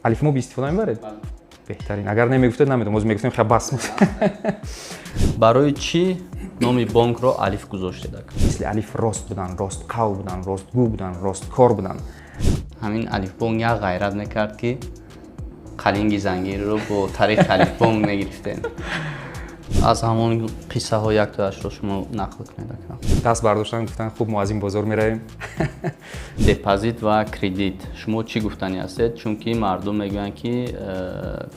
Алифмоби истифода мебаред? Беҳтарин. Агар намегуфтед, намедонам, боз мегуфтем, ха, бас. Барои чӣ номи бонкро Алиф гузоштед, ака? Мисли Алиф рост будан, ростқавл будан, ростгӯ будан, росткор будан. Ҳамин Алифбонк як ғайрат мекард, ки қалинги зангириро бо тариқи Алифбонк мегирифтем. Аз ҳамон қиссаҳо яктоашро шумо нақл кунед, ака. Даст бардоштан, гуфтан: «Хуб, мо аз ин бозор меравем». Депозит ва кредит, шумо чӣ гуфтанӣ ҳастед? Чунки мардум мегӯянд, ки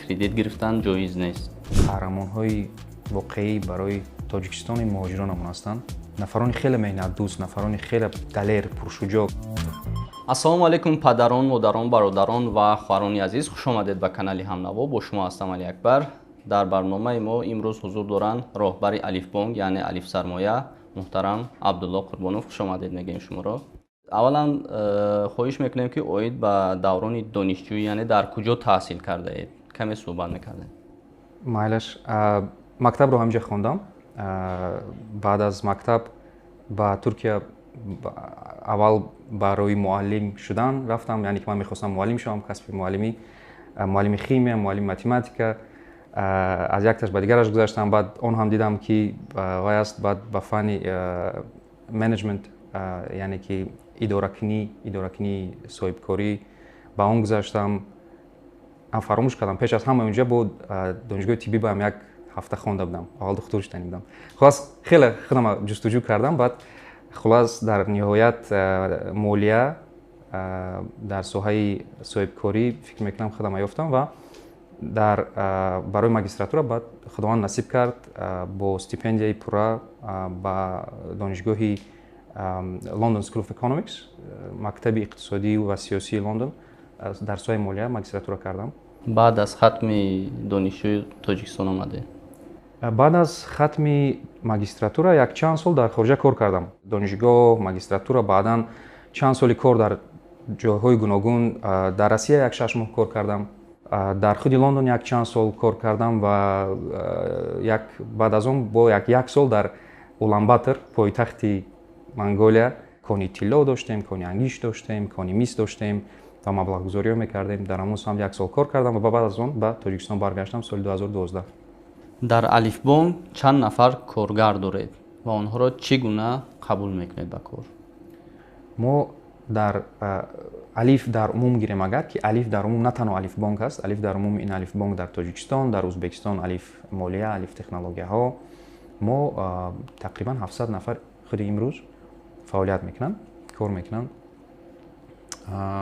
кредит гирифтан ҷоиз нест. Қаҳрамонҳои воқеӣ барои Тоҷикистони муҳоҷиронамон ҳастанд, нафарони хеле меҳнатдӯст, нафарони хеле далер, пуршуҷоъ. Ассалому алайкум, падарон, модарон, бародарон ва хоҳарони азиз, хуш омадед ба канали Ҳамнаво. Бо шумо ҳастам Алиакбар. Дар барномаи мо имрӯз ҳузур доранд роҳбари Алифбонк, яъне Алифсармоя, муҳтарам Абдулло Қурбонов. Хуш омадед мегӯем шуморо. Аввалан хоҳиш мекунем, ки оид ба даврони донишҷӯӣ, яъне дар куҷо таҳсил кардаед, каме суҳбат мекардем. Майлаш. Мактабро ҳаминҷа хондам. Баъд аз мактаб ба Туркия аввал барои муаллим шудан рафтам, яъне ки ман мехостам муаллим шавам, касби муаллимӣ, муаллими химия, муаллими математика. Аз якташ ба дигараш гузаштам. Баъд он ҳам дидам, ки вай аст. Баъд ба фанни менеҷмент, яъне ки идоракунӣ, идоракунии соҳибкорӣ, ба он гузаштам. Фаромӯш кардам, пеш аз ҳама унҷа бо донишгоҳи тиббӣ ба ҳам як ҳафта хонда будам, аввал духтур шудани будам. Хулас, хеле худама ҷустуҷӯ кардам. Баъд, хулас, дар ниҳоят молия, дар соҳаи соҳибкорӣ фикр мекунам, худама ёфтам ва дар барои магистратура баъд Худованд насиб кард, бо стипендияи пурра ба донишгоҳи London School of Economics, мактаби иқтисодӣ ва сиёсии Лондон, дар соҳаи молия магистратура кардам. Баъд аз хатми донишҷӯи Тоҷикистон омадед? Баъд аз хатми магистратура якчанд сол дар хориҷа кор кардам. Донишгоҳ, магистратура, баъдан чанд соли кор дар ҷойҳои гуногун. Дар Россия як 6 моҳ кор кардам, дар худи Лондон як чанд сол кор кардам ва як баъд аз он бо як сол дар Уланбатор, пойтахти Монголия. Кони тилло доштем, кони ангишт доштем, кони мис доштем ва маблағгузориҳо мекардем. Дар ҳамон самт як сол кор кардам ва баъд аз он ба Тоҷикистон баргаштам соли 2012. Дар Алифбонк чанд нафар коргар доред ва онҳоро чӣ гуна қабул мекунед ба кор? Мо дар Алиф дар умум гирем агар, ки Алиф дар умум на танҳо Алифбонк аст, Алиф дар умум ин Алифбонк дар Тоҷикистон, дар Ӯзбекистон Алиф молия, Алиф технологияҳо, мо тақрибан 700 нафар худи имрӯз фаъолият мекунанд, кор мекунанд.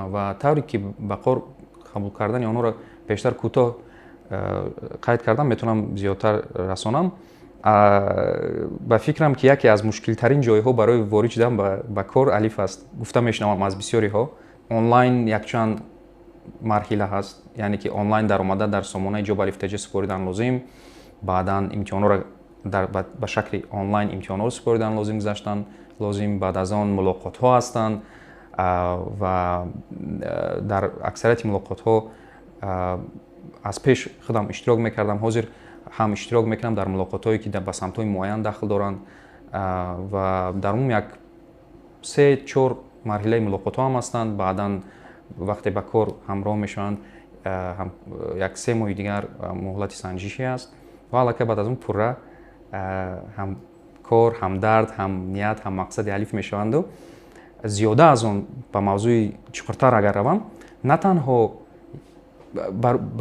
Ва тавре ки ба кор қабул кардани онҳоро пештар кӯтоҳ қайд кардам, метавонам зиёдтар расонам. Ба фикрам, ки яке аз мушкилтарин ҷойҳо барои ворид шудан ба кор Алиф аст, гуфта мешунавам аз бисёриҳо. Онлайн якчанд марҳила ҳаст, яъне ки онлайн даромада, дар сомонаи Job Alif TJ супоридан лозим, баъдан имтиҳонҳоро ба шакли онлайн имтиҳонҳоро супоридан лозим, гузаштан лозим. Баъд аз он мулоқотҳо ҳастанд ва дар аксарияти мулоқотҳо аз пеш худам иштирок мекардам, ҳозир ҳам иштирок мекунам дар мулоқотҳое, ки ба самтҳои муайян дахл доранд. Ва дар умум як се чор марҳилаи мулоқотҳо ҳам ҳастанд. Баъдан вақте ба кор ҳамроҳ мешаванд, як 3 моҳи дигар муҳлати санҷишӣ аст ва аллакай баъд аз он пурра ҳамкор, ҳамдард, ҳамният, ҳаммақсади Алиф мешаванду. Зиёда аз он, ба мавзӯи чуқуртар агар равам, на танҳо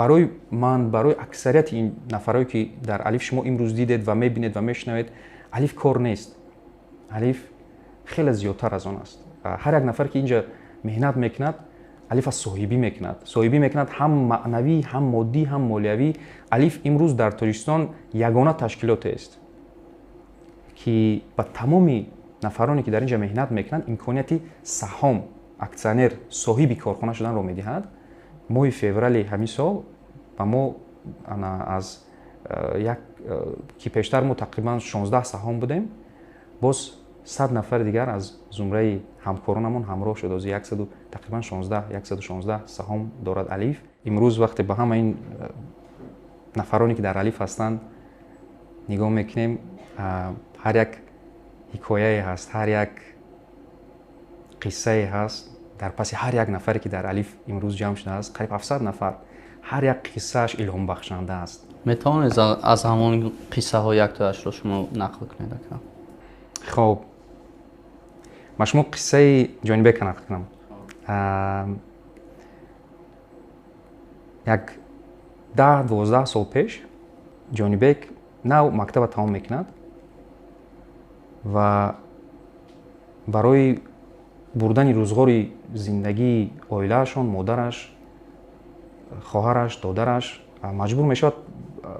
барои ман, барои аксарияти ин нафарое, ки дар Алиф шумо имрӯз дидед ва мебинед ва мешунавед, Алиф кор нест, Алиф хеле зиёдтар аз он аст. Ҳар як нафар, ки инҷа меҳнат мекунад, Алиф аз соҳибӣ мекунад, соҳибӣ мекунад ҳам маънавӣ, ҳам моддӣ, ҳам молиявӣ. Алиф имрӯз дар Тоҷикистон ягона ташкилотест, ки ба тамоми нафароне, ки дар инҷа меҳнат мекунанд, имконияти саҳом, акционер, соҳиби корхона шуданро медиҳад. Моҳи феврали ҳамин сол ба мо аз як ки пештар мо тақрибан 16 саҳом будем, боз 100 нафари дигар аз зумраи ҳамкоронамон ҳамроҳ шуд. Ҳозир яксаду тақрибан 16, 116 саҳом дорад Алиф имрӯз. Вақте ба ҳама ин нафароне, ки дар Алиф ҳастанд, нигоҳ мекунем, ҳар як ҳикояе ҳаст, ҳар як қиссае ҳаст. Дар паси ҳар як нафаре, ки дар Алиф имрӯз ҷамъ шудааст, қариб 700 нафар, ҳар як қиссааш илҳомбахшанда аст. Метавонед аз ҳамон қиссаҳо яктояшро шумо нақл кунед, ака? Хоб, ма шумо қиссаи Ҷонибека нақл кунам. Як 10-12 сол пеш Ҷонибек нав мактаба тамом мекунад ва барои бурдани рӯзғори зиндагии оилаашон, модараш, хоҳараш, додараш, маҷбур мешавад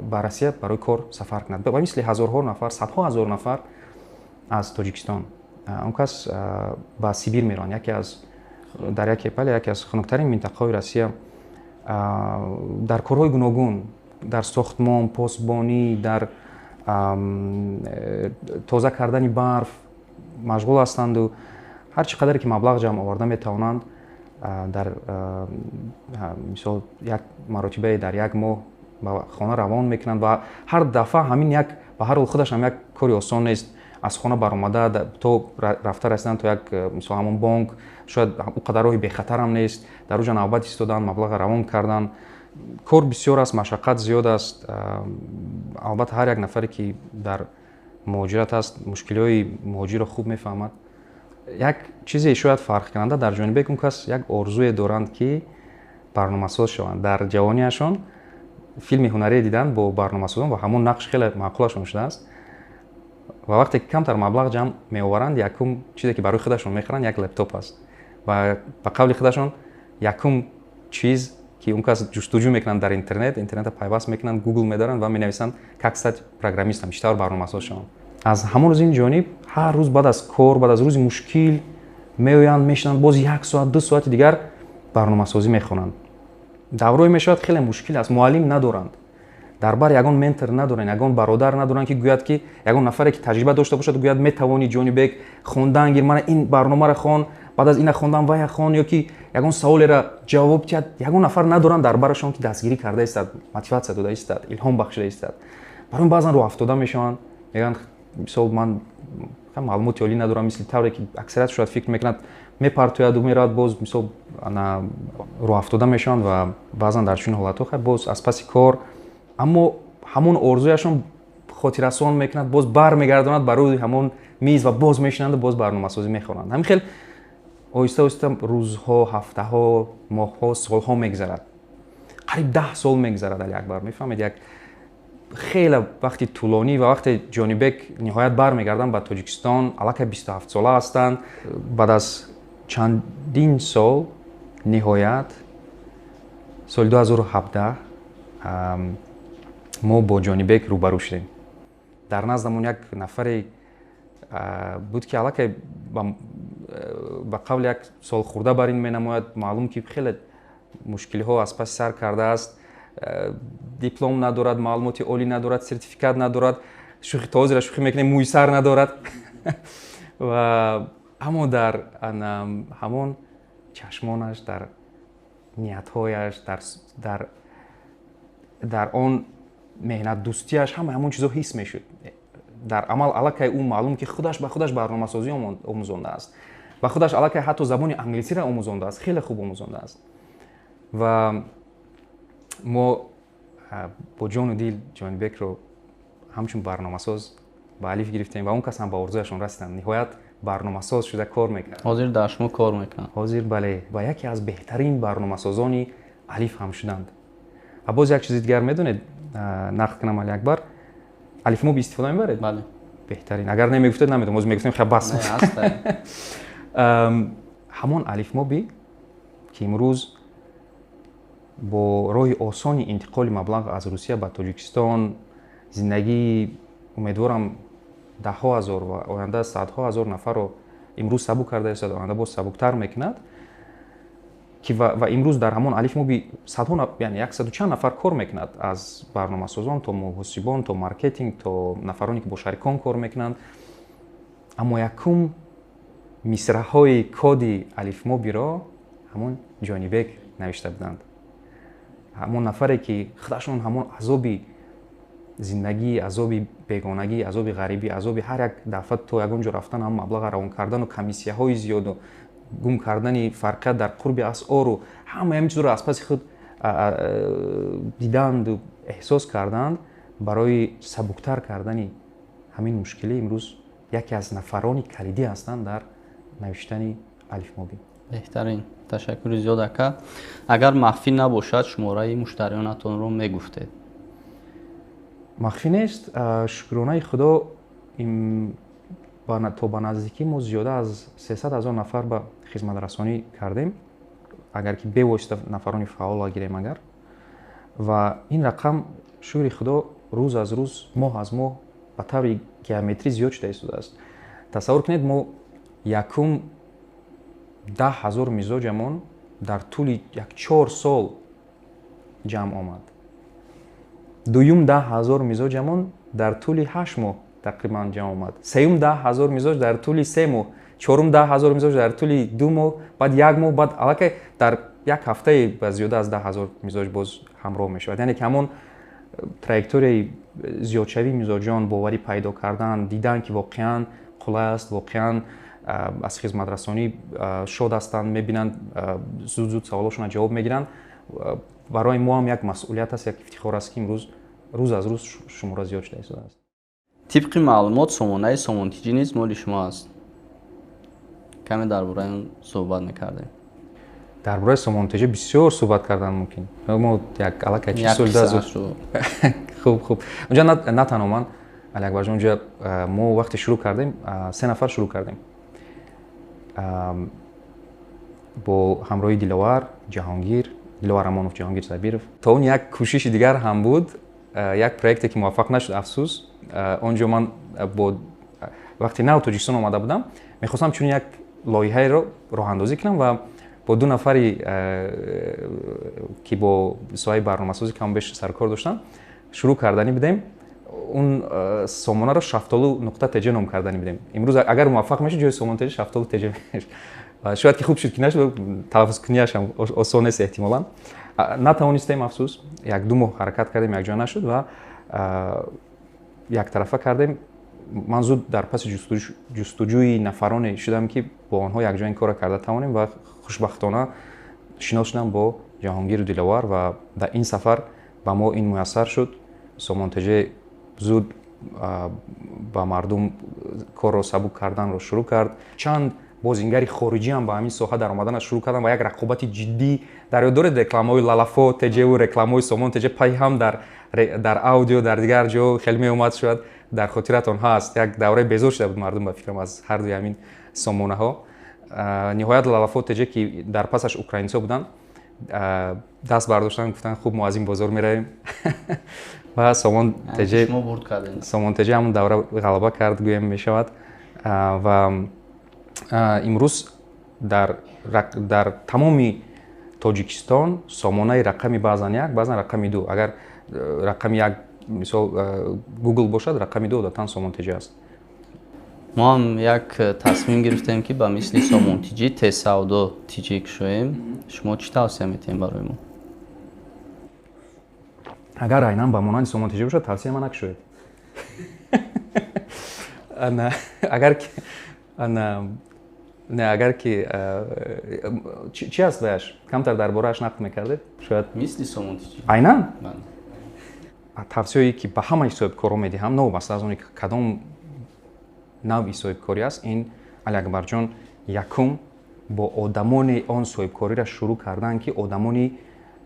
ба Россия барои кор сафар кунад, ба мисли ҳазорҳо нафар, садҳо ҳазор нафар аз Тоҷикистон. Он кас ба Сибир мераванд, яке аз дар яке, бале, яке аз хунуктарин минтақаҳои Россия, дар корҳои гуногун, дар сохтмон, посбонӣ, дар тоза кардани барф машғул ҳастанду ҳар чӣ қадаре ки маблағ ҷамъ оварда метавонанд, дар мисол як маротибае дар як моҳ ба хона равон мекунанд. Ва ҳар дафъа ҳамин як, ба ҳар ҳол, худаш ҳам як кори осон нест, аз хона баромада то рафта расидан то як, мисол, ҳамон бонк, шояд ӯ қадар роҳи бехатарам нест, дар уҷа навбат истодан, маблаға равон кардан, кор бисёр аст, машаққат зиёд аст. Албатта, ҳар як нафаре, ки дар муҳоҷират аст, мушкилиҳои муҳоҷирро хуб мефаҳмад. Як чизе шояд фарқкунанда дар Ҷонибек: он кас як орзуе доранд, ки барномасоз шаванд. Дар ҷавониашон филми ҳунарие диданд бо барномасозон ва ҳамон нақш хеле маъқулашон шудааст. Ва вақте ки камтар маблағ ҷамъ меоваранд, якум чизе, ки барои худашон мехаранд, як лептоп аст. Ва ба қавли худашон, якум чиз, ки он кас ҷустуҷӯ мекунанд дар интернет, интернета пайваст мекунанд, Гугл медаранд ва менависанд «Как стать программистом», чӣ тавр барномасоз шавам. Аз ҳамон рӯз ин ҷониб ҳар рӯз баъд аз кор, баъд аз рӯзи мушкил меоянд, мешинанд, боз як соат, 2 соати дигар барномасозӣ мехонанд. Даврое мешавад, хеле мушкил аст, муаллим надоранд дар бар, ягон ментор надоранд, ягон бародар надоранд, ки гӯяд, ки ягон нафаре, ки таҷриба дошта бошад, гӯяд: «Метавонӣ, Ҷонибек, хондан гир, мана ин барномаро хон, баъд аз ина хондан вая хон», ё ки ягон саволеро ҷавоб диҳад. Ягон нафар надоранд дар барашон, ки дастгирӣ карда истад, мотиватсия дода истад, илҳом бахшида истад. Барои баъзан рӯҳафтода мешаванд, мегӯянд, мисол, ман маълумоти олӣ надорам, мисли тавре ки аксарият шояд фикр мекунад, мепартояду меравад. Боз, мисол, ана рӯҳафтода мешаванд ва баъзан дар чунин ҳолатҳо, хай, боз аз паси кор, аммо ҳамон орзуяшон хотиррасон мекунад, боз бармегардонад ба рӯи ҳамон миз ва боз мешинанду боз барномасозӣ мехонанд. Ҳамин хел оҳиста оҳиста рӯзҳо, ҳафтаҳо, моҳҳо, солҳо мегузарад, қариб 10 сол мегузарад, Алиакбар, мефаҳмед, як хеле вақти тӯлонӣ. Ва вақте Ҷонибек ниҳоят бармегарданд ба Тоҷикистон, аллакай 27сола ҳастанд. Баъд аз чандин сол ниҳоят соли 2017 мо бо Ҷонибек рӯбарӯ шудем. Дар наздамон як нафаре буд, ки аллакай ба қавли як солхӯрда бар ин менамояд, маълум, ки хеле мушкилиҳо аз паси сар кардааст, диплом надорад, маълумоти олӣ надорад, сертификат надорад, то ҳозира шӯхӣ мекунем, мӯи сар надорад. Ва аммо дар ҳамон чашмонаш, дар ниятҳояш, дар он меҳнатдӯстиаш ҳамаи ҳамон чизо ҳис мешуд. Дар амал аллакай ӯ маълум, ки худаш ба худаш барномасозӣ омӯзондааст, ба худаш аллакай ҳатто забони англисиро омӯзондааст, хеле хуб омӯзондааст. Ва мо бо ҷону дил Ҷонибекро ҳамчун барномасоз ба Алиф гирифтем ва он кас ҳам ба орзуяшон расиданд, ниҳоят барномасоз шуда кор мекард. Ҳозир дар шумо кор мекунад? Ҳозир бале, ва яке аз беҳтарин барномасозони Алиф ҳам шуданд. Ва боз як чизи дигар, медонед, нақл кунам, Алиакбар, Алифмоб истифода мебаред? Бале. Беҳтарин. Агар намегуфтед, намедонам, ҳозир мегуфтем, ха, бас. Ҳамон Алифмоби, ки имрӯз бо роҳи осони интиқоли маблағ аз Русия ба Тоҷикистон зиндагии, умедворам, даҳҳо ҳазор ва оянда садҳо ҳазор нафарро имрӯз сабук карда истад, оянда боз сабуктар мекунад, ки ва имрӯз дар ҳамон Алифмоби садҳо, яъне яксаду чанд нафар кор мекунад, аз барномасозон то муҳосибон, то маркетинг, то нафароне, ки бо шарикон кор мекунанд. Аммо якум мисраҳои коди Алифмобиро ҳамон Ҷонибек навишта буданд, ҳамон нафаре, ки худашон ҳамон азоби зиндагӣ, азоби бегонагӣ, азоби ғарибӣ, азоби ҳар як дафъа то ягон ҷо рафтан ҳам маблаға равон кардану комиссияҳои зиёду Гум кардани фарқият дар қурби асъору ҳамаи ҳамин чизро аз паси худ диданду эҳсос карданд, барои сабуктар кардани ҳамин мушкилӣ имрӯз яке аз нафарони калидӣ ҳастанд дар навиштани Алифмобӣ. Беҳтарин, ташаккури зиёд, ака. Агар махфӣ набошад, шумораи муштариёнатонро мегуфтед? Махфӣ нест, шукронаи Худо, то ба наздикӣ мо зиёда аз 300 ҳазор нафар ба хизматрасонӣ кардем, агар ки бевосита нафарони фаъолро гирем агар. Ва ин рақам, шукри Худо, рӯз аз рӯз, моҳ аз моҳ ба таври геометрӣ зиёд шуда истодааст. Тасаввур кунед, мо якум 10 ҳазор мизоҷамон дар тӯли як 4 сол ҷамъ омад, дуюм 10 ҳазор мизоҷамон дар тӯли 8 моҳ тақрибан ҷамъ омад, сеюм 10 ҳазор мизоҷ дар тӯли 3 моҳ, чорум 10 ҳазор мизоҷ дар тӯли 2 моҳ, баъд як моҳ, баъд аллакай дар як ҳафтае ба зиёда аз 10 ҳазор мизоҷ боз ҳамроҳ мешавад. Яъне ки ҳамон траекторияи зиёдшавии мизоҷон, боварӣ пайдо кардан, дидан, ки воқеан қулай аст, воқеан аз хизматрасонӣ шод ҳастанд, мебинанд, зуд зуд саволошонро ҷавоб мегиранд, барои мо ҳам як масъулият аст, як ифтихор аст, ки имрӯз рӯз аз рӯз шумора зиёд шуда истодааст. Тибқи маълумот, сомонаи Сомонтиҷӣ низ моли шумо аст. Каме дар бораи он суҳбат мекардем. Дар бораи Сомонтиҷӣ бисёр суҳбат кардан мумкин. Мо як аллакай чи сол. Хуб, унҷа на танҳо ман, Алиакбарҷон, унҷа мо вақте шурӯъ кардем, се нафар шурӯъ кардем бо ҳамроҳи Диловар, Ҷаҳонгир, Диловар Амонов, Ҷаҳонгир Сабиров. То он як кӯшиши дигар ҳам буд, як проекте, ки муваффақ нашуд, афсӯс. Он ҷо ман бо вақте нав Тоҷикистон омада будам, мехостам чунин як лоиҳаеро роҳандозӣ кунам ва бо ду нафари, ки бо соҳаи барномасозӣ каму беш саркор доштам, шурӯъ карданӣ будем. Он сомонаро Шафтолу.тж ном карданӣ будем. Имрӯз агар муваффақ мешуд, ҷои Сомон теж Шафтолу теж мешуд. Шояд ки хуб шуд, ки нашуд, талаффузкуниашам осон нест эҳтимолан. Натавонистем, афсӯс. Як 2 моҳ ҳаракат кардем, якҷоя нашуд ва яктарафа кардем. Ман зуд дар паси ҷустуҷӯи нафароне шудам, ки бо онҳо якҷоя ин корро карда тавонем, ва хушбахтона шинос шудам бо Ҷаҳонгиру Диловар ва дар ин сафар ба мо ин муяссар шуд. Сомонтеже зуд ба мардум корро сабук карданро шурӯъ кард. Чанд бозингари хориҷӣ ҳам ба ҳамин соҳа даромаданаш шурӯъ карданд ва як рақобати ҷиддӣ. Дар ёд доред, рекламаҳои Лалафо теҷеву рекламаҳои Сомон теҷе пай ҳам дар аудио, дар дигар ҷо хеле меомад? Шояд дар хотиратон ҳаст, як давраи безор шуда буд мардум, ба фикрам, аз ҳардуи ҳамин сомонаҳо. Ниҳоят Лалафо теҷе, ки дар пасаш украинсо буданд, даст бардоштанд, гуфтанд: «Хуб, мо аз ин бозор меравем», ва Сомон теҷе, Сомон теҷе ҳамон давра ғалаба кард, гӯем мешавад. Ва имрӯз дар тамоми Тоҷикистон сомонаи рақами баъзан як, баъзан рақами ду, агар рақами як, мисол, Google бошад, рақами ду одатан Сомон теҷе аст. Мо ҳам як тасмим гирифтем, ки ба мисли Сомонтиҷӣ Тезсавдо тиҷӣ кушоем. Шумо чӣ тавсия метиҳем барои мо? Агар айнан ба монанди Сомонтиҷӣ бошад, тавсия ман накушоед. Агар не, агар ки чӣ аст ваяш, камтар дар борааш нақл мекардед шояд. Мисли Сомонтиҷӣ. Айнан тавсияе, ки ба ҳамаи соҳибкорон медиҳам, новобаста аз оне ки кадом навъи соҳибкорӣ аст, ин, Алиакбарҷон, якум, бо одамоне он соҳибкориро шурӯъ кардан, ки одамони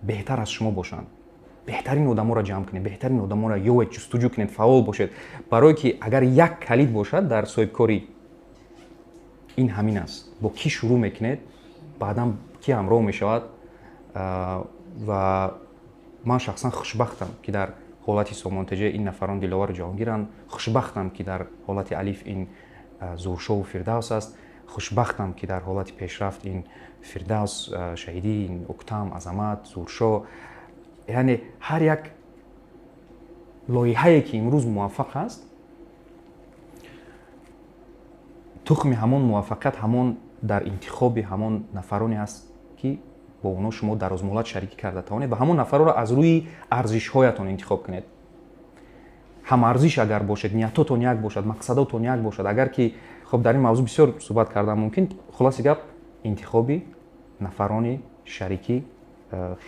беҳтар аз шумо бошанд. Беҳтарин одаморо ҷамъ кунед, беҳтарин одаморо ёвед, ҷустуҷӯ кунед, фаъол бошед, барое ки агар як калид бошад дар соҳибкорӣ, ин ҳамин аст: бо кӣ шурӯъ мекунед, баъдан кӣ ҳамроҳ мешавад. Ва ман шахсан хушбахтам, ки дар ҳолати Сомонтеҷе ин нафарон Диловару Ҷаҳонгиранд, хушбахтам, ки дар ҳолати Алиф ин Зуҳуршову Фирдавс аст, хушбахтам, ки дар ҳолати Пешрафт ин Фирдавс, Шаҳидӣ, ин Уктам, Азамат, Зуҳуршо. Яъне ҳар як лоиҳае, ки имрӯз муваффақ аст, тухми ҳамон муваффақият ҳамон дар интихоби ҳамон нафароне аст, ки бо онҳо шумо дарозмуҳлат шарикӣ карда тавонед, ва ҳамон нафарро аз рӯи арзишҳоятон интихоб кунед. Ҳамарзиш агар бошед, ниятотон як бошад, мақсадотон як бошад, агар ки хоб, дар ин мавзӯъ бисёр суҳбат кардан мумкин. Хулоси гап. Интихоби нафарони шарикӣ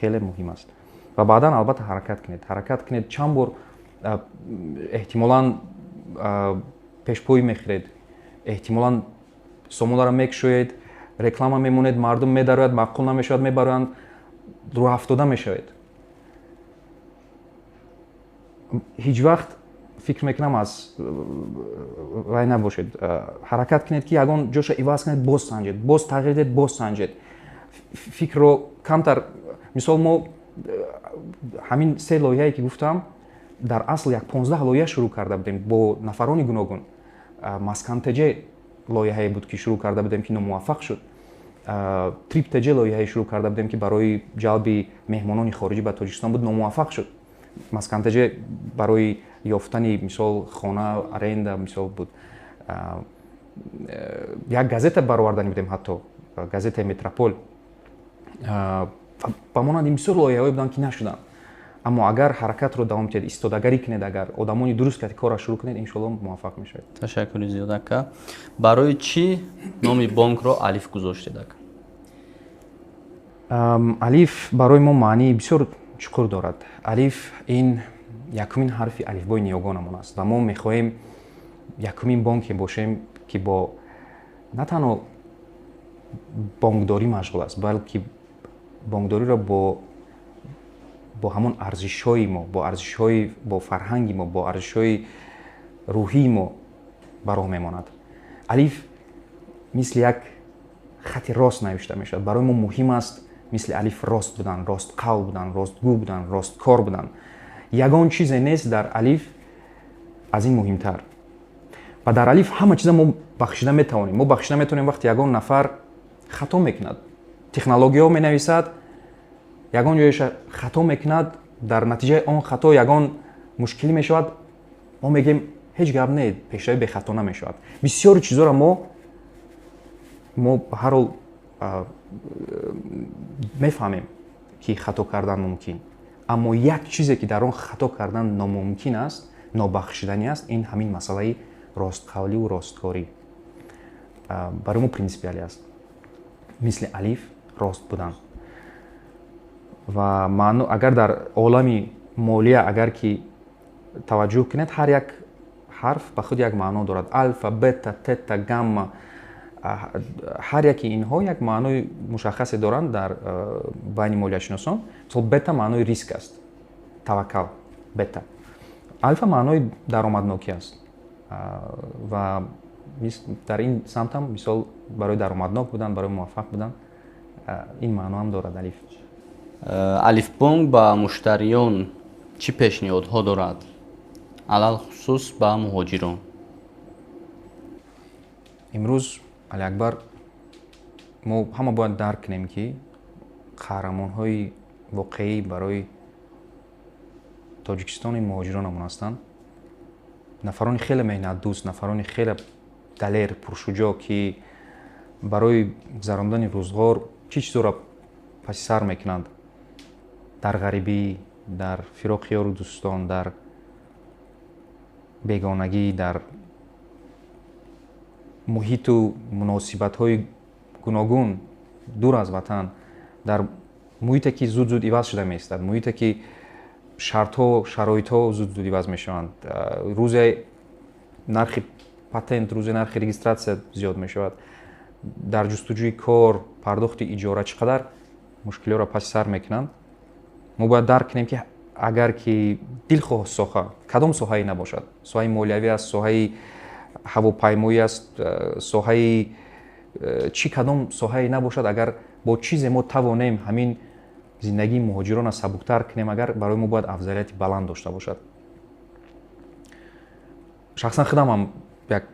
хеле муҳим аст. Ва баъдан албатта ҳаракат кунед. Ҳаракат кунед чанд бор, эҳтимолан пешпоӣ мехӯред, эҳтимолан сомонаро мекушоед, реклама мемонед, мардум медарояд, маъқул намешавад, мебароянд, рӯҳафтода мешавед. Ҳеҷ вақт фикр мекунам аз вай набошед. Ҳаракат кунед, ки ягон ҷоша иваз кунед, боз санҷед, боз тағйир диҳед, боз санҷед. Фикрро камтар, мисол мо ҳамин се лоиҳае ки гуфтам, дар асл як 15 лоиҳа шурӯъ карда будем бо нафарони гуногун. Маскан-ТЖ лоиҳае буд, ки шурӯъ карда будем, ки номуваффақ шуд. Трип-ТЖ лоиҳае шурӯъ карда будем, ки барои ҷалби меҳмонони хориҷӣ ба Тоҷикистон буд, номуваффақ шуд. Маскан-ТЖ барои ёфтани мисол хона, аренда мисол буд. Як газета баровардани будем, ҳатто газетаи Метрополь. Ба монанди бисёр лоиҳаҳое буданд, ки нашуданд. Аммо агар ҳаракатро давом диҳед, истодагарӣ кунед, агар одамони дуруст кати корро шурӯъ кунед, иншоалло муваффақ мешавед. Ташаккури зиёд, ака. Барои чӣ номи бонкро Алиф гузоштед, ака? Алиф барои мо маънии бисёр чуқур дорад. Алиф ин якумин ҳарфи алифбои ниёгонамон аст ва мо мехоҳем якумин бонке бошем, ки бо на танҳо бонкдорӣ машғул аст, балки бонкдориро бо ҳамон арзишҳои мо, бо арзишҳои, бо фарҳанги мо, бо арзишҳои рӯҳии мо ба роҳ мемонад. Алиф мисли як хати рост навишта мешавад. Барои мо муҳим аст мисли алиф рост будан, ростқавл будан, ростгӯ будан, росткор будан. Ягон чизе нест дар алиф аз ин муҳимтар. Ва дар алиф ҳама чиза мо бахшида метавонем. Мо бахшида метавонем вақте ягон нафар хато мекунад, технологияҳо менависад, ягон ҷоеша хато мекунад, дар натиҷаи он хато ягон мушкилӣ мешавад, мо мегӯем ҳеҷ гап не, пешравӣ бехато намешавад. Бисёри чизоро мо ба ҳар ҳол мефаҳмем, ки хато кардан мумкин. Аммо як чизе, ки дар он хато кардан номумкин аст, нобахшиданӣ аст, ин ҳамин масъалаи ростқавливу росткорӣ. Барои мо принсипиалӣ аст. Мисли алиф рост будан. Ва маъно агар дар олами молия агар ки таваҷҷӯҳ кунед, ҳар як ҳарф ба худ як маъно дорад. Алфа, бета, тета, гамма, ҳар яки инҳо як маънои мушаххасе доранд дар байни молияшиносон. Мисол бета маънои риск аст, таваккал, бета. Алфа маънои даромаднокӣ аст. Ва дар ин самтам мисол барои даромаднок будан, барои муваффақ будан ин маъно ҳам дорад алиф. Алифбонк ба муштариён чӣ пешниҳодҳо дорад, алалхусус ба муҳоҷирон? Имрӯз, Алиакбар, мо ҳама бояд дарк кунем, ки қаҳрамонҳои воқеӣ барои Тоҷикистони муҳоҷиронамон ҳастанд. Нафарони хеле меҳнатдӯст, нафарони хеле далер, пуршуҷоъ, ки барои гузарондани рӯзғор чӣ чизоро паси сар мекунанд. Дар ғарибӣ, дар фироқи ёру дӯстон, дар бегонагӣ, дар муҳиту муносибатҳои гуногун дур аз ватан, дар муҳите ки зуд-зуд иваз шуда меистад, муҳите ки шартҳо, шароитҳо зуд-зуд иваз мешаванд. Рӯзе нархи патент, рӯзе нархи регистратсия зиёд мешавад. Дар ҷустуҷӯи кор, пардохти иҷора чӣ қадар мушкилиҳоро паси сар мекунанд. Мо бояд дарк кунем, ки агар ки дилхоҳ соҳа, кадом соҳае набошад, соҳаи молиявӣ аст, соҳаи ҳавопаймоӣ аст, соҳаи чӣ кадом соҳае набошад, агар бо чизе мо тавонем ҳамин зиндагии муҳоҷиронро сабуктар кунем, агар барои мо бояд афзалияти баланд дошта бошад. Шахсан худам ҳам як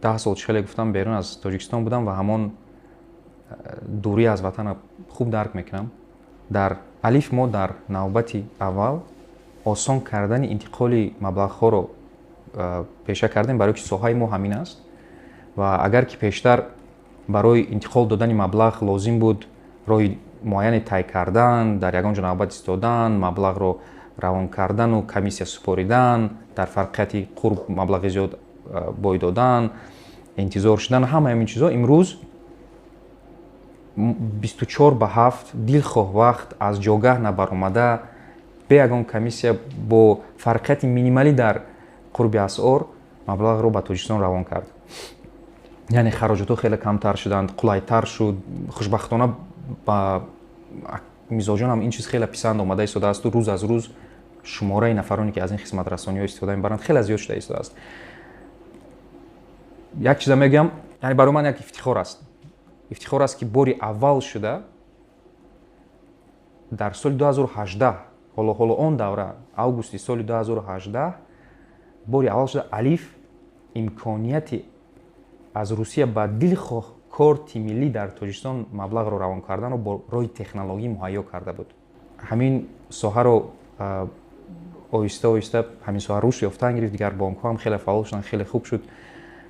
10 сол, чӣ хеле гуфтам, берун аз Тоҷикистон будам ва ҳамон дурӣ аз ватанро хуб дарк мекунам. Дар алиф мо дар навбати аввал осон кардани интиқоли маблағҳоро пеша кардем, барои ки соҳаи мо ҳамин аст. Ва агар ки пештар барои интиқол додани маблағ лозим буд роҳи муайяне тай кардан, дар ягон ҷо навбат истодан, маблағро равон кардану комиссия супоридан, дар фарқияти қурб маблағи зиёд бой додан, интизор шудан, ҳамаи ҳамин чизҳо имрӯз 24/7, дилхоҳ вақт, аз ҷогаҳ набаромада, бе ягон комиссия, бо фарқияти минималӣ дар қурби асъор маблағро ба Тоҷикистон равон кард. Яъне хароҷотҳо хеле камтар шуданд, қулайтар шуд. Хушбахтона, ба мизоҷонам ин чиз хеле писанд омада истодаасту рӯз аз рӯз шумораи нафароне, ки аз ин хизматрасониҳо истифода мебаранд, хеле зиёд шуда истодааст. Як чиза мегӯям, яъне барои ман як ифтихор аст, ифтихор аст, ки бори аввал шуда дар соли 2018, ҳоло он давра, августи соли 2018, бори аввал шуда Алиф имконияти аз Русия ба дилхоҳ корти миллӣ дар Тоҷикистон маблағро равон карданро бо роҳи технологӣ муҳайё карда буд. Ҳамин соҳаро оҳиста оҳиста ҳамин соҳа рушд ёфтан гирифт, дигар бонкҳо ҳам хеле фаъол шуданд, хеле хуб шуд.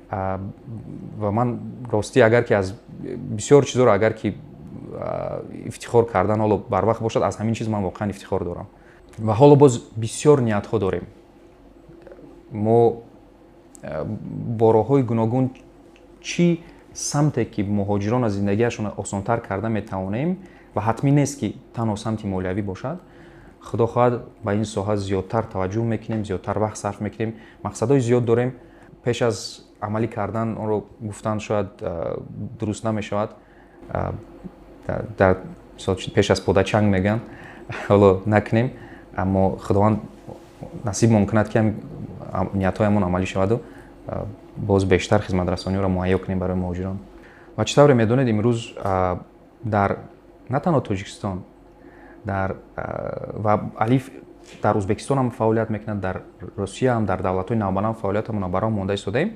Ва ман ростӣ, агар ки аз бисёр чизоро агар ки ифтихор кардан ҳоло барвақт бошад, аз ҳамин чиз ман воқеан ифтихор дорам. Ва ҳоло боз бисёр ниятҳо дорем. Мо бо роҳҳои гуногун, чӣ самте ки муҳоҷирон аз зиндагиашон осонтар карда метавонем, ва ҳатмӣ нест, ки танҳо самти молиявӣ бошад, худо хоҳад, ба ин соҳа зиёдтар таваҷҷӯҳ мекунем, зиёдтар вақт сарф мекунем. Мақсадҳои зиёд дорем, пеш аз амалӣ кардан онро гуфтан шояд дуруст намешавад. Дар пеш аз подачанг мегӯянд, ҳоло накунем, аммо Худованд насибмон кунад, ки ниятҳоямон амалӣ шаваду боз бештар хизматрасониҳоро муҳайё кунем барои муҳоҷирон. Ва чӣ тавре медонед, имрӯз дар на танҳо Тоҷикистон, дар ва Алиф дар Ӯзбекистон ҳам фаъолият мекунад, дар Русия ҳам, дар давлатҳои навбанав фаъолиятамонро ба роҳ монда истодаем.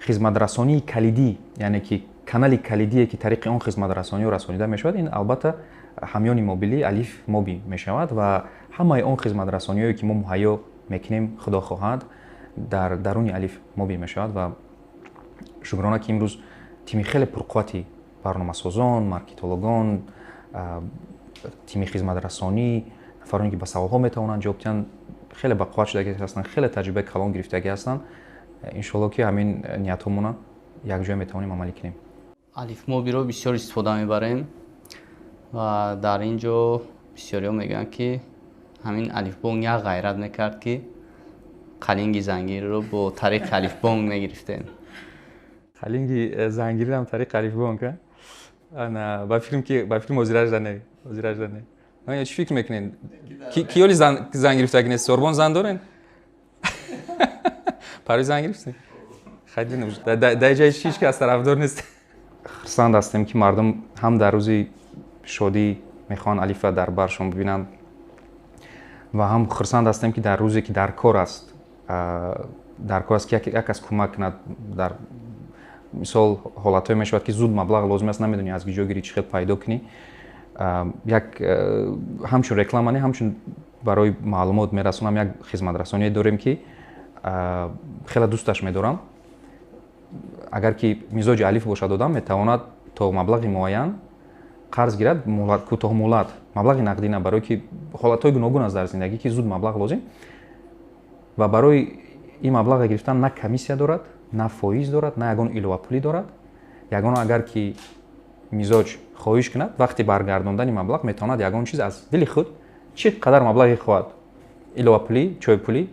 Хизматрасонии калидӣ, яъне ки канали калидие, ки тариқи он хизматрасониҳо расонида мешавад, ин албатта ҳамёни мобилӣ Алиф Моби мешавад. Ва ҳамаи он хизматрасониҳое, ки мо муҳайё мекунем, худо хоҳад, дар даруни Алиф Моби мешавад. Ва шукрона, ки имрӯз тими хеле пурқуввати барномасозон, маркетологон, тими хизматрасонӣ, нафароне, ки ба саволҳо метавонанд ҷавоб диҳанд, хеле бақувват шудагӣ ҳастанд, хеле таҷрибаи калон гирифтагӣ ҳастанд. Иншоалло, ки ҳамин ниятҳомона якҷоя метавонем амалӣ кунем. Алифмобиро бисёр истифода мебарем ва дар ин ҷо бисёриҳо мегӯянд, ки ҳамин Алифбонк як ғайрат мекард, ки қалинги зангириро бо тариқи Алифбонк мегирифтем. Қалинги зангирирам тариқи Алифбонк? Ба фикрам, ки ба фикрам ҳозиражда не, ҳозиражда не. Чӣ фикр мекунед, ки ёли зан гирифтагӣ нест? Сорбон, зан дорен? Парои зан гирифтем, дар ҷаи ҳеҷ кас тарафдор нест. Хурсанд ҳастем, ки мардум ҳам дар рӯзи шодӣ мехоҳанд Алифа дар баршон бибинанд ва ҳам хурсанд ҳастем, ки дар рӯзе ки дар кор аст, ки як кас кӯмак кунад. Дар мисол, ҳолатҳое мешавад, ки зуд маблағ лозим аст, намедонӣ аз куҷо гирӣ, чӣ хел пайдо кунӣ. Як ҳамчун реклама не, ҳамчун барои маълумот мерасонам, як хизматрасоние дорем, ки хеле дӯсташ медорам. Агар ки мизоҷи Алиф бошад, одам метавонад то маблағи муайян қарз гирад, кӯтоҳмуҳлат, маблағи нақдӣ на, барое ки ҳолатҳои гуногун аст дар зиндагӣ, ки зуд маблағ лозим. Ва барои ин маблағ гирифтан на комиссия дорад, на фоиз дорад, на ягон иловапулӣ дорад. Ягона, агар ки мизоҷ хоҳиш кунад, вақти баргардондани маблағ метавонад ягон чиз аз дили худ, чӣ қадар маблағе хоҳад, иловапулӣ, чойпулӣ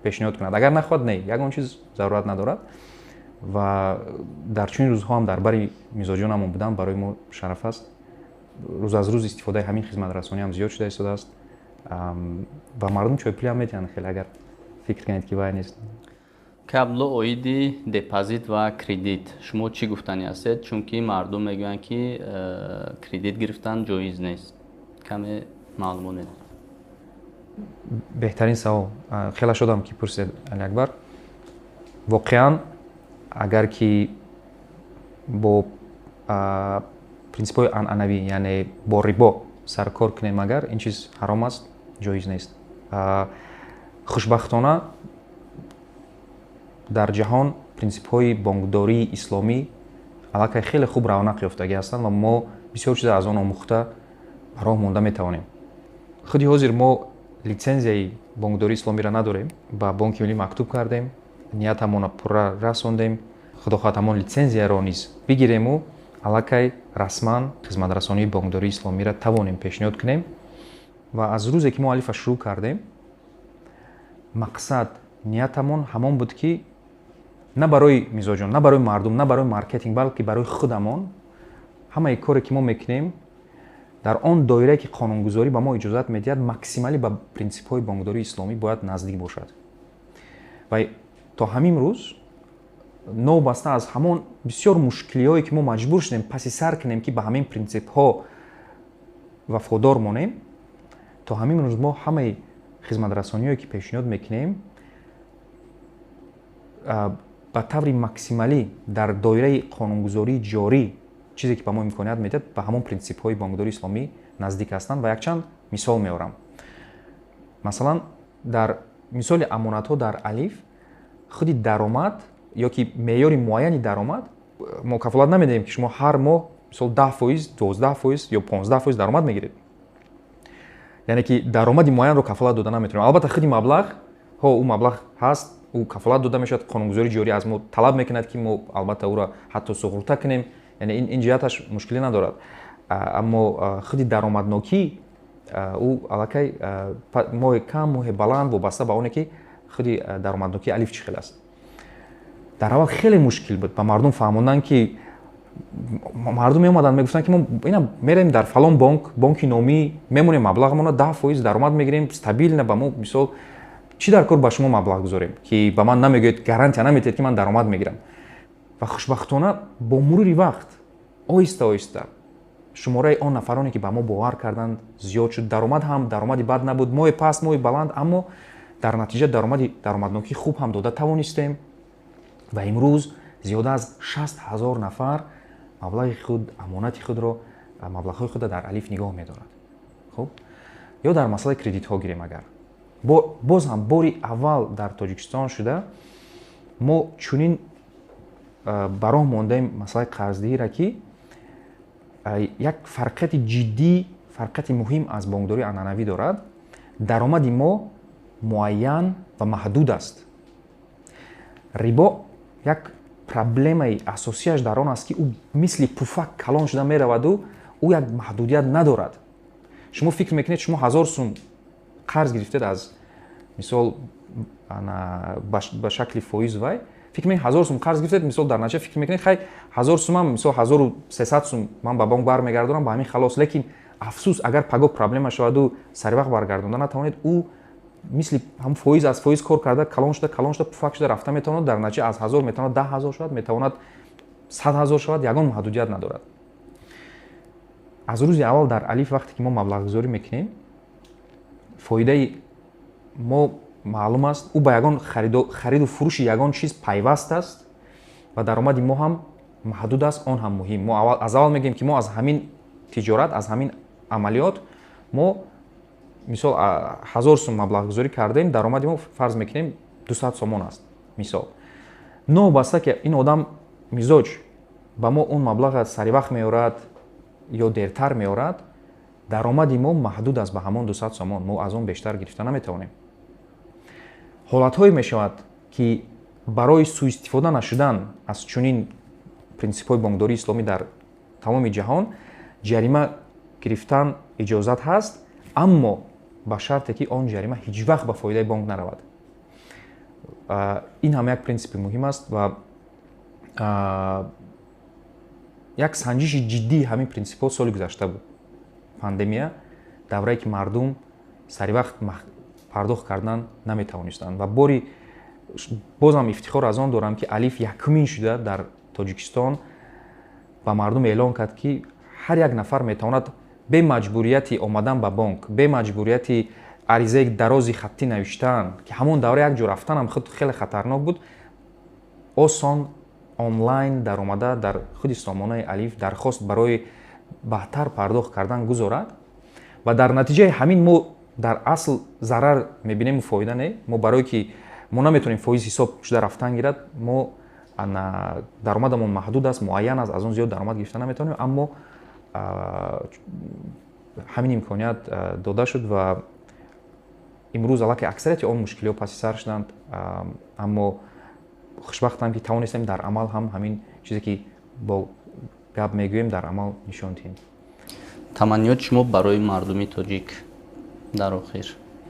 пешниҳод кунад. Агар нахоҳад, не, ягон чиз зарурат надорад. Ва дар чунин рӯзҳо ҳам дар бари мизоҷонамон будан барои мо шараф аст. Рӯз аз рӯз истифодаи ҳамин хизматрасонӣ ҳам зиёд шуда истодааст ва мардум чойпулӣ ҳам метиҳанд хеле, агар фикр кунед, ки вай нест. Қабло оиди депозит ва кредит шумо чӣ гуфтанӣ ҳастед? Чунки мардум мегӯянд, ки кредит гирифтан ҷоиз нест. Каме маълумот медиҳед? Беҳтарин савол, хеле шодам, ки пурсид, Алиакбар. Воқеан, агар ки бо принсипҳои анъанавӣ, яъне бо рибо саркор кунем, агар ин чиз ҳаром аст, ҷоиз нест. Хушбахтона, дар ҷаҳон принсипҳои бонкдории исломӣ аллакай хеле хуб равнақ ёфтагӣ ҳастанд ва мо бисёр чиза аз он омӯхта ба роҳ монда метавонем. Худи ҳозир мо литсензияи бонкдории исломиро надорем. Ба Бонки Миллӣ мактуб кардем, ниятамонро пурра расондем. Худо хоҳад, ҳамон литсензияро низ бигирему. Аллакай расман хизматрасонии бонкдории исломиро тавонем пешниҳод кунем. Ва аз рӯзе ки мо Алифа шурӯъ кардем, мақсад, ниятамон ҳамон буд, ки на барои мизоҷон, на барои мардум, на барои маркетинг, балки барои худамон ҳамаи коре ки мо мекунем, дар он доирае ки қонунгузорӣ ба мо иҷозат медиҳад, максималӣ ба принсипҳои бонкдории исломӣ бояд наздик бошад. Ва то ҳамин рӯз, новобаста аз ҳамон бисёр мушкилиҳое ки мо маҷбур шудем паси сар кунем, ки ба ҳамин принсипҳо вафодор монем, то ҳамин рӯз мо ҳамаи хизматрасониҳое ки пешниҳод мекунем, ба таври максималӣ дар доираи қонунгузории ҷорӣ, чизе ки ба мо имконият медиҳад, ба ҳамон принсипҳои бонкдории исломӣ наздик ҳастанд. Ва якчанд мисол меорам. Масалан, дар мисоли амонатҳо дар Алиф худи даромад ё ки меъёри муайяни даромад мо кафолат намедиҳем, ки шумо ҳар моҳ мисол 10%, 12% ё 15% даромад мегиред, яъне ки даромади муайянро кафолат дода наметавонем. Албатта, худи маблағ ҳо, ӯ маблағ ҳаст, ӯ кафолат дода мешавад, қонунгузории ҷорӣ аз мо талаб мекунад, ки мо албатта ӯро ҳатто суғурта кунем, яъне ин ҷиҳаташ мушкилӣ надорад. Аммо худи даромаднокӣ ӯ аллакай моҳе кам, моҳе баланд, вобаста ба оне ки худи даромаднокии Алиф чӣ хел аст. Дар аввал хеле мушкил буд ба мардум фаҳмондан, ки мардум меомаданд, мегуфтанд, ки мо ина мерем дар фалон бонк, бонки номӣ, мемонем маблағамонро, 10% даромад мегирем стабильно, ба мо мисол чӣ дар кор ба шумо маблағ гузорем, ки ба ман намегӯед, гарантия наметиҳед, ки ман даромад мегирам? Ва хушбахтона, бо мурури вақт оҳиста оҳиста шумораи он нафароне ки ба мо бовар карданд, зиёд шуд. Даромад ҳам даромади бад набуд, моҳи паст, моҳи баланд, аммо дар натиҷа даромаднокии хуб ҳам дода тавонистем. Ва имрӯз зиёда аз 60 000 нафар маблағи худ, амонати худро, маблағҳои худро дар Алиф нигоҳ медорад. Хуб, ё дар масъалаи кредитҳо гирем агар, боз ҳам бори аввал дар Тоҷикистон шуда мо чунин ба роҳ мондаем масъалаи қарздиҳира, ки як фарқияти ҷиддӣ, фарқияти муҳим аз бонкдории анъанавӣ дорад. Даромади мо муайян ва маҳдуд аст. Рибо як проблемаи асосияш дар он аст, ки ӯ мисли пуфак калон шуда мераваду ӯ як маҳдудият надорад. Шумо фикр мекунед, шумо 1000 сум қарз гирифтед аз мисол ба шакли фоиз, вай фикр мекунед, 1000 сум қарз гирифтед, мисол, дар натиҷа фикр мекунед, хай, 1000 сумам, мисол, 1300 сум ман ба бонк бармегардонам, ба ҳамин халос. Лекин афсӯс, агар пагоҳ проблема шаваду саривақт баргардонда натавонед, ӯ мисли ҳам фоиз аз фоиз кор карда, калон шуда, калон шуда, пуфак шуда рафта метавонад. Дар натиҷа аз 1000 метавонад 10 000 шавад, метавонад 100 000 шавад, ягон маҳдудият надорад. Аз рӯзи аввал дар Алиф вақте ки мо маблағгузорӣ мекунем, фоидаи мо маълум аст, ӯ ба ягон хариду фурӯши ягон чиз пайваст аст ва даромади мо ҳам маҳдуд аст. Он ҳам муҳим, мо аз аввал мегӯем, ки мо аз ҳамин тиҷорат, аз ҳамин амалиёт, мо мисол 1000 сум маблағгузорӣ кардем, даромади мо, фарз мекунем, 200 сомон аст мисол. Новобаста ки ин одам, мизоҷ, ба мо он маблаға саривақт меорад ё дертар меорад, даромади мо маҳдуд аст ба ҳамон 200 сомон, мо аз он бештар гирифта наметавонем. Ҳолатҳое мешавад, ки барои сӯистифода нашудан аз чунин принсипҳои бонкдории исломӣ дар тамоми ҷаҳон ҷарима гирифтан иҷозат ҳаст, аммо ба шарте ки он ҷарима ҳеҷ вақт ба фоидаи бонк наравад. Ин ҳам як принсипи муҳим аст ва як санҷиши ҷиддии ҳамин принсипҳо соли гузашта буд. Пандемия, даврае ки мардум саривақт пардохт кардан наметавонистанд. Ва бори бозам ифтихор аз он дорам, ки Алиф якумин шуда дар Тоҷикистон ба мардум эълон кард, ки ҳар як нафар метавонад бе маҷбурияти омадан ба бонк, бе маҷбурияти аризаи дарози хаттӣ навиштан, ки ҳамон давра як ҷо рафтанам худ хеле хатарнок буд, осон онлайн даромада, дар худи сомонаи Алиф дархост барои баъдтар пардохт кардан гузорад. Ва дар натиҷаи ҳамин мо дар асл зарар мебинему фоида не. Мо барое ки мо наметавонем фоиз ҳисоб шуда рафтан гирад, мо даромадамон маҳдуд аст, муайян аст, аз он зиёд даромад гирифта наметавонем, аммо ҳамин имконият дода шуд ва имрӯз аллакай аксарияти он мушкилиҳо паси сар шуданд. Аммо хушбахтам, ки тавонистем дар амал ҳам ҳамин чизе ки бо Гап мегӯем, дар амал нишон диҳем. Таманниёти шумо барои мардуми тоҷик дар охир?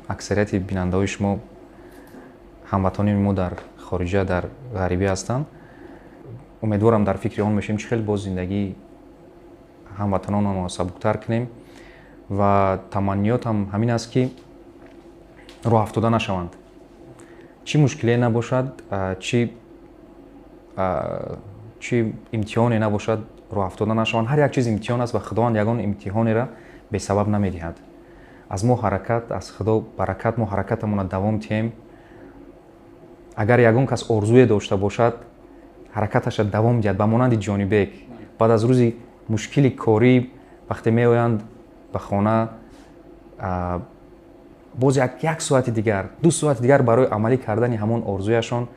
Аксарияти бинандаҳои шумо ҳамватанони мо дар хориҷа, дар ғарибӣ ҳастанд. Умедворам, дар фикри он мешавем, чӣ хел боз зиндагии ҳамватанонамонро сабуктар кунем. Ва таманниётам ҳамин аст, ки роҳафтода нашаванд. Чӣ мушкиле набошад, чӣ имтиҳоне набошад, роҳафтода нашаванд. Ҳар як чиз имтиҳон аст ва Худованд ягон имтиҳонеро бесабаб намедиҳад. Аз мо ҳаракат, аз Худо баракат. Мо ҳаракатамонро давом диҳем. Агар ягон кас орзуе дошта бошад, ҳаракаташа давом диҳад, ба монанди Ҷонибек. Баъд аз рӯзи мушкили корӣ, вақте меоянд ба хона, боз як соати дигар, 2 соати дигар барои амалӣ кардани ҳамон орзуяшон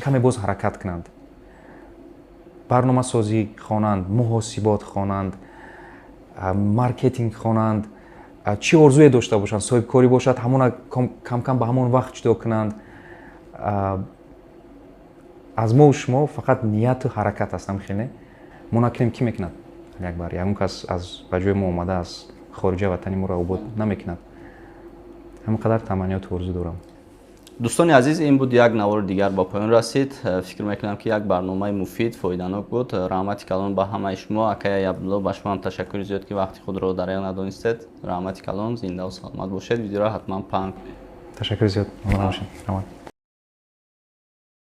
каме боз ҳаракат кунанд, барномасозӣ хонанд, муҳосибот хонанд, маркетинг хонанд, чӣ орзуе дошта бошанд, соҳибкорӣ бошад, ҳамона камкам ба ҳамон вақт ҷудо кунанд. Аз мову шумо фақат нияту ҳаракат аст. Хеле мо накунем, кӣ мекунад? Якбар ягон кас аз ба ҷои мо омада аз хориҷа ватани моро обод намекунад. Ҳамин қадар таманниёту орзу дорам. Дӯстони азиз, ин буд як навори дигар, ба поён расид. Фикр мекунам, ки як барномаи муфид, фоиданок буд. Раҳмати калон ба ҳамаи шумо. Акаи Абдулло, ба шумо ҳам ташаккури зиёд, ки вақти худро дареғ надонистед. Раҳмати калон, зиндаву саломат бошед. Видеоро ҳатман паҳн кунед. Ташаккури зиёд. Раҳмат.